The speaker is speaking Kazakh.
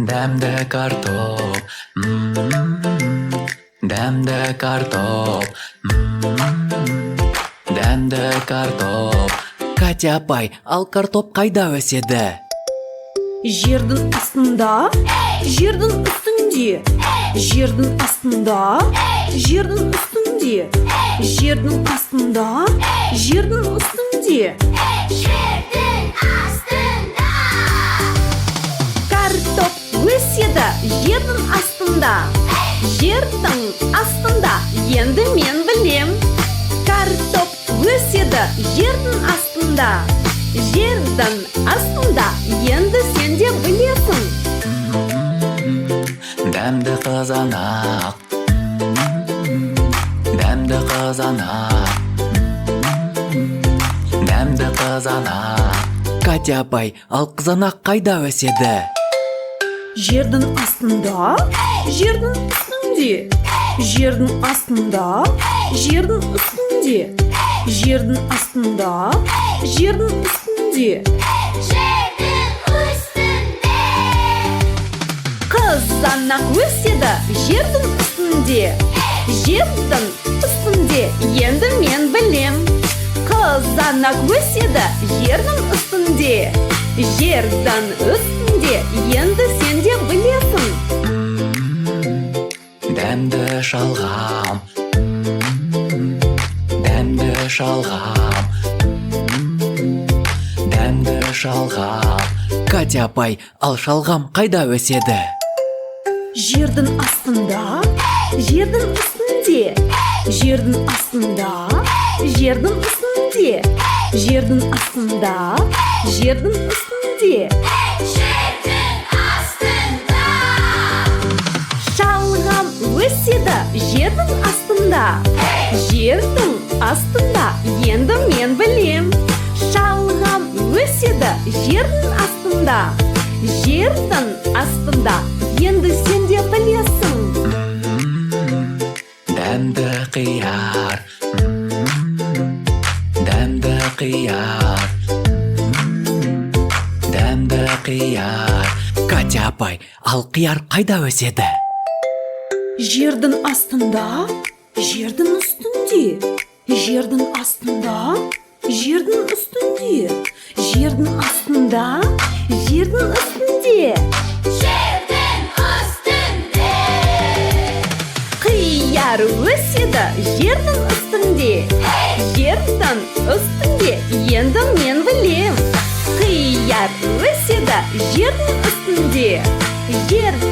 Дәмді картоп, дәмді картоп, дәмді картоп. Катя апай, ал картоп қайда өседі? Жердің астында, жердің үстінде, жердің астында, жердің үстінде, жердің астында, жердің үстінде. Жердің астында. Картоп өседі жердің астында, жердің астында, енді мен білем. Картоп өседі жердің астында, жердің астында, енді сен де білесің. Дәмді қызанақ, дәмді қызанақ, дәмді қызанақ. Катя апай, ал қызанақ қайда өседі? Жердің астында, жердің үстінде, жердің астында, жердің үстінде, жердің астында, жердің үстінде. Жердің үстінде. Қызанақ өседі жердің үстінде, жердің үстінде, енді мен білем. Қызанақ өседі жердің үстінде, жердің үстінде, енді сен де білесің. Дәмді шалғам, дәмді шалғам, дәмді шалғам. Катя апай, ал шалғам қайда өседі? Жердің астында, жердің үстінде, жердің астында, жердің үстінде, жердің астында, жердің үстінде. Жердің астында. Шалғам өседі жердің астында, жердің астында, енді мен білем. Шалғам өседі жердің астында, жердің астында, енді сен де білесің. Дәмді қияр, дәмді қияр, дәмді қияр. Катя апай, ал қияр қайда өседі? Жердің астында, жердің үстінде, жердің астында, жердің үстінде, жердің астында, жердің үстінде. Жердің үстінде. Қияр өседі жердің үстінде, жердің үстінде, енді мен білем. Қияр өседі жердің үстінде, жердің